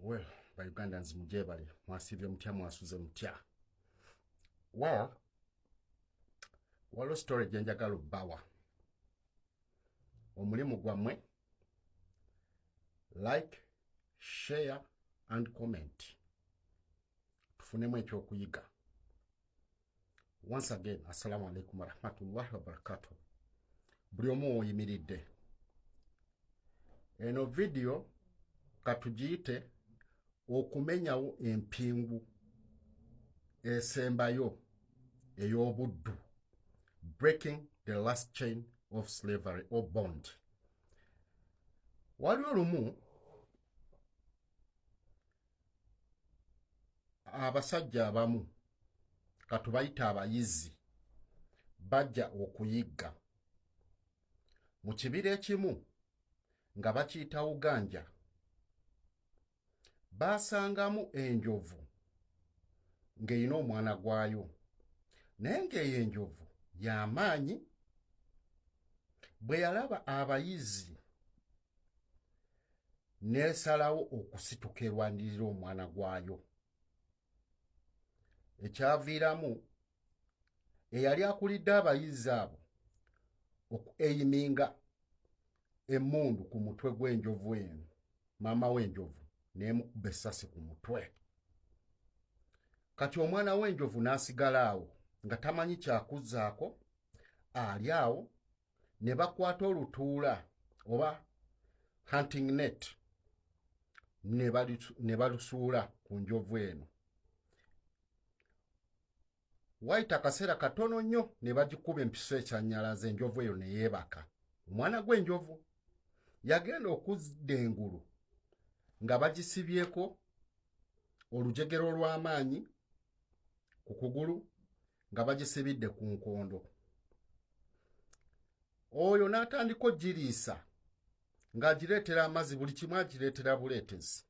Well, ba Ugandans mujebale, mwasibye mutya, mwasuze mutya. Well, waliwo story gye njagala obbawa. Omulimu gwammwe like, share and comment. Tufunemu ekyokuyiga. Once again, assalamu alaikum warahmatullahi wabarakatuh. Buli omu woyimiridde. Eno video katugiyite okumenyawo empingu esembayo ey'obuddu, breaking the last chain of slavery or bond. Waliwo lumu abasajja abamu katubayita abayizi bajja okuyigga mu kibira ekimu nga bakiyita Uganja. Baasangamu enjovu ng'erina omwana gwayo, naye ng'eyo enjovu y'amaanyi. Bwe yalaba abayizi n'esalawo okusituka erwanirira omwana gwayo. Ekyaviiramu eyali akulidde abayizi abo okueyiminga emmundu ku mutwe gw'enjovu eno, maama w'enjovu n'emukuba essasi ku mutwe. Kati omwana w'enjovu n'asigala awo nga tamanyi kyakuzzaako, ali awo ne bakwata olutuula oba hunting net ne balusuula ku njovu eno. Wayita akaseera katono nnyo ne bagikuba empiso ekyannyalaza, enjovu eyo ne yeebaka. Omwana gw'enjovu yagenda okudda engulu nga bagisibyeko olujegere olw'amaanyi ku kugulu, nga bagisibidde ku nkondo. Oyo n'atandika ogiriisa ng'agireetera amazzi, buli kimu agireetera buleetezi.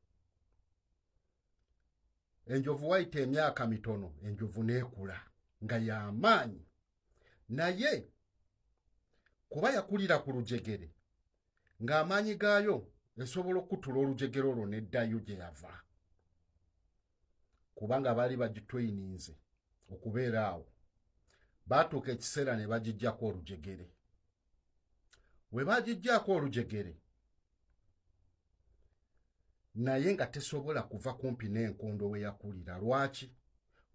Enjovu wayita emyaka mitono, enjovu n'ekula nga y'amaanyi, naye kuba yakulira ku lujegere ng'amaanyi gaayo esobola okukutula olujegere olwo n'eddayo gye yava, kubanga baali bagitweyininze okubeera awo. Baatuuka ekiseera ne bagiggyako olujegere. We bagiggyako olujegere naye nga tesobola kuva kumpi n'enkondo we yakulira. Lwaki?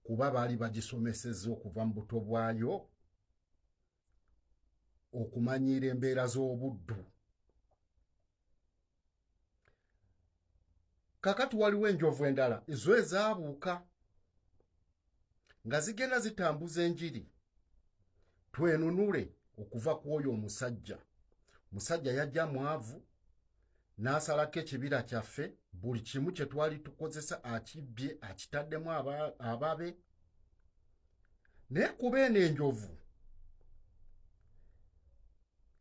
Kuba baali bagisomesezza okuva mu buto bwayo okumanyiira embeera z'obuddu. Kakati waliwo enjovu endala zo ezaabuuka nga zigenda zitambuza enjiri, twenunule okuva ku oyo omusajja. Musajja yajja mwavu n'asalako ekibira kyaffe, buli kimu kye twali tukozesa akibbye akitaddemu ababe. Naye kuba eno enjovu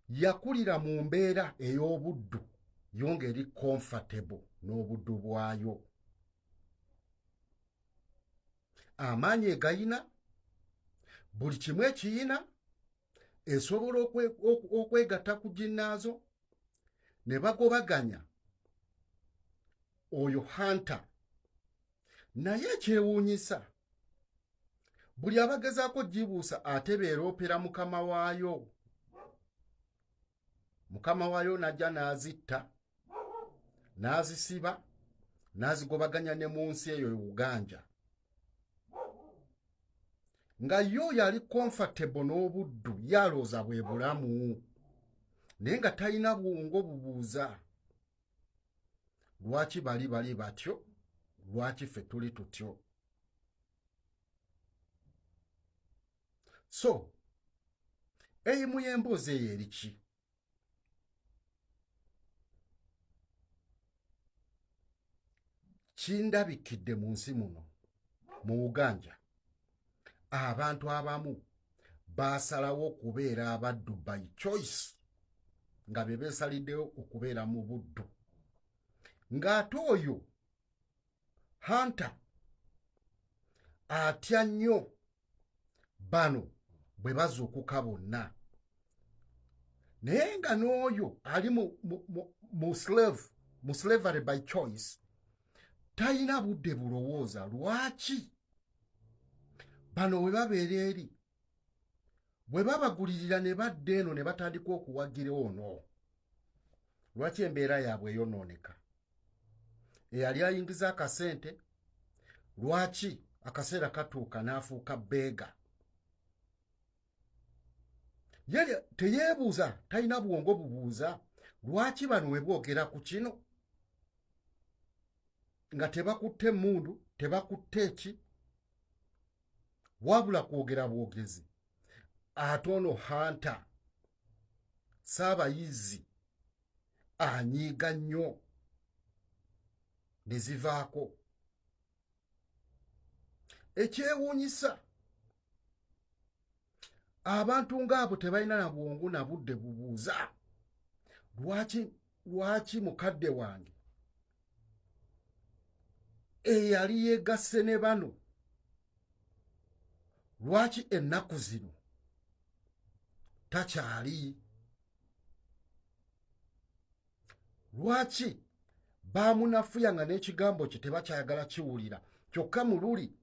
yakulira mu mbeera ey'obuddu, yo ng'eri comfortable n'obuddu bwayo, amaanyi egayina, buli kimu ekiyina, esobola okwegatta ku ginnaazo ne bagobaganya oyo hunter. Naye ekyewuunyisa, buli abagezaako gibuusa ate beeroopera mukama waayo. Mukama waayo n'ajja n'azitta, n'azisiba, n'azigobaganya ne mu nsi eyo Uganja, nga yo yali comfortable n'obuddu, yalooza bwe bulamu, naye nga talina bwongo bubuuza lwaki bali bali batyo, lwaki ffe tuli tutyo. So eyimu y'emboozi eyo eriki? Kindabikidde mu nsi muno mu Uganja abantu abamu baasalawo okubeera abaddu by choice, nga be beesaliddewo okubeera mu buddu, ng'ate oyo hunter atya nnyo bano bwe bazuukuka bonna. Naye nga n'oyo ali mu slavery by choice. Talina budde bulowooza lwaki bano we babeera eri bwe babagulirira ne badda eno ne batandika okuwagira ono, lwaki embeera yaabwe eyonooneka? Eyali ayingiza akasente, lwaki akaseera katuuka n'afuuka beggar? Ye teyeebuuza, talina bwongo bubuuza lwaki bano we boogera ku kino nga tebakutte emmundu, tebakutte eki, wabula kwogera bwogezi. Ate ono Hunter Saabayizi anyiiga nnyo ne zivaako. Ekyewuunyisa, abantu ng'abo tebalina na bwongo na budde bubuuza lwaki mukadde wange eyali yeegasse ne bano, lwaki ennaku zino takyali, lwaki baamunafuya nga n'ekigambo kye tebakyagala kiwulira, kyokka mu luli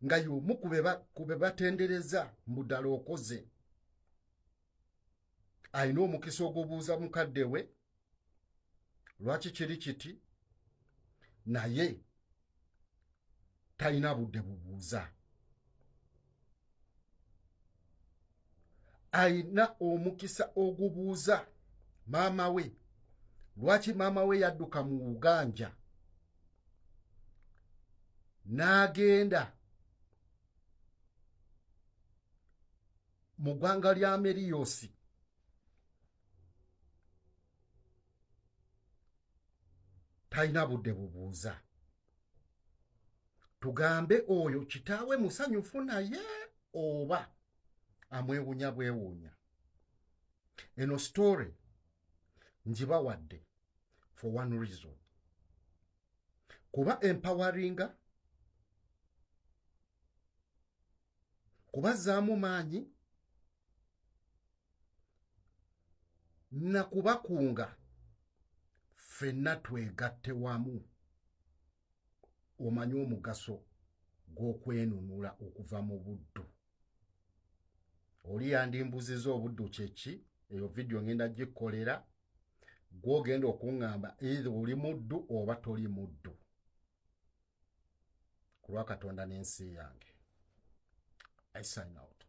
nga y'omu ku be batendereza mbuddala okoze. Alina omukisa ogubuuza mukadde we lwaki kiri kiti, naye talina budde bubuuza. Alina omukisa ogubuuza maama we lwaki maama we yadduka mu Uganda n'agenda mu ggwanga lya Ameriyosi. Talina budde bubuuza. Tugambe oyo kitaawe musanyufu naye oba amwewuunya bwewuunya? Eno story ngibawadde for one reason: kuba empoweringa, kubazzaamu maanyi na kubakunga ffenna twegatte wamu omanye omugaso gw'okwenunula okuva mu buddu. Oli yandimbuziza obuddu kyeki? Eyo vidiyo ngenda gikkolera gwogenda okuŋŋamba either oli muddu oba toli muddu. Ku lwa Katonda n'ensi yange, I sign out.